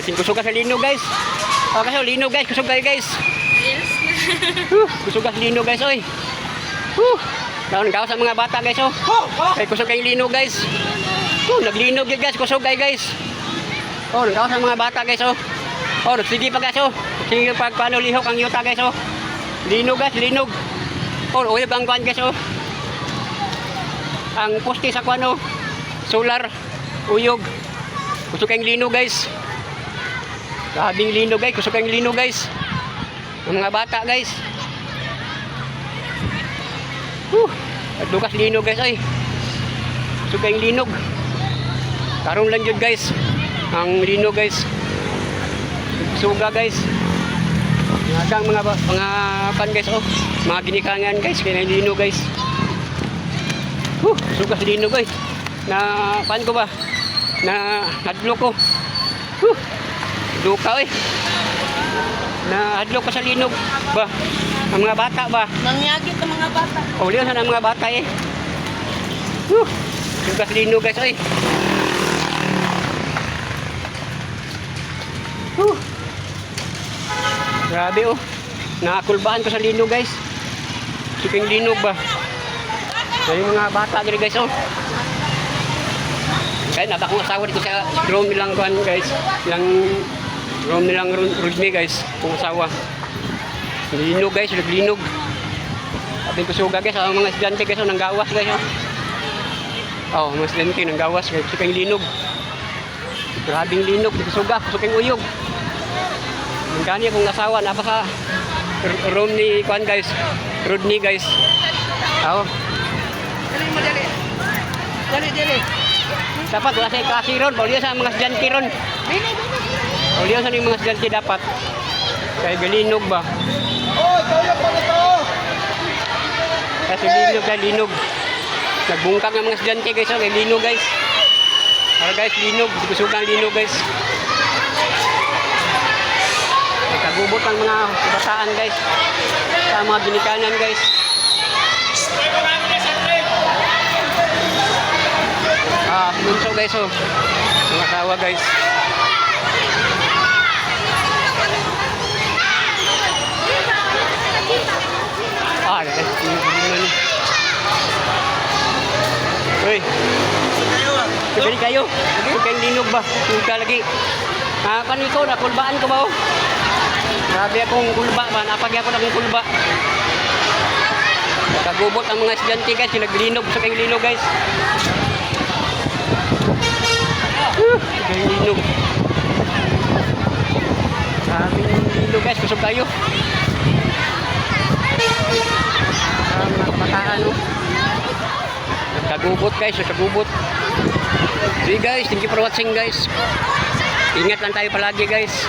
Kasi kusog ka sa linog, guys. Oh, kasi linog, guys, kusog kayo, guys. Yes. Whew, kusog ka sa linog, guys, oy. Whew. Naon ka sa mga bata, guys, oh. Kay kusog kay linog, guys. Whew, naglinog yun, guys, kusog kayo, guys. Oh, nagawa sa mga bata, guys, oh. Oh, sige pa, guys, oh. Sige pag paano lihok ang yuta, guys, oh. Linog, guys, linog. Oh, uyab ang kwan, guys, oh. Ang poste sa kwan, oh. Solar, uyog. Kusog kayong linog, guys. Grabing linog, guys. Kusog kayong linog, guys. Ang mga bata, guys. Whew. At lukas linog, guys, ay. Kusog kayong linog. Karon lang yun, guys. Ang linog, guys. Suga, guys. Mga mga pan, guys, oh. Mga ginikangan, guys, kaya linog, guys. Whew, suga sa linog, guys. Na pan ko ba? Na hadlo ko. Whew. Duka, eh. Na hadlo ko sa linog ba? Ang mga bata ba? Nangyagit ang mga bata. Oh, liyon na ang mga bata eh. Whew. Suga sa linog, guys, oy. Whew. Grabe oh. Nakakulbaan ko sa linog, guys. Siking linog ba? Kaya yung mga bata diri, guys, oh. Kaya naba akong asawa dito sa room nilang kuan, guys. Ilang room nilang Rudmi, guys, kung asawa. Linog, guys, naglinog. Sabi ko suga, guys, ang mga estudyante, guys, oh, nanggawas, guys, oh. Oh, mga estudyante nanggawas, guys, siking linog. Grabing linog, dito suga, kusog uyog. Ang gani akong asawa napa sa room ni kuan, guys. Rodney, guys. Oh, Dali mo dali. Dali dali. Dapat wala sa klase ron, pauliyo sa mga estudyante ron. Dili dili. Pauliyo sa mga estudyante dapat. Kay galinog ba? Oh, ikaw lang pala to! Kasi linog kay linog. Nagbungkag ng mga estudyante, guys, oh, kay linog, guys. Para, guys, linog, kusugan linog, guys. Nagkagubot ang mga kabataan, guys. Sa mga ginikanan, guys. Ah, bunso, guys, oh. Mga asawa, guys. Ah, guys, man. Uy. Dali kayo. Huwag kayong linog ba? Huwag ka lagi. Ah, kan ikaw, nakulbaan ko ba oh? Grabe akong kulba ba? Napagi ako na akong kulba. Kagubot ang mga estudyante, guys, yung naglinog sa kayong linog, guys. Kayong linog. Grabe yung linog, guys, kusog kayo. Ah, mga kabataan oh. Nagkagubot, guys, nagkagubot. See, guys, thank you for watching, guys. Ingat lang tayo palagi, guys.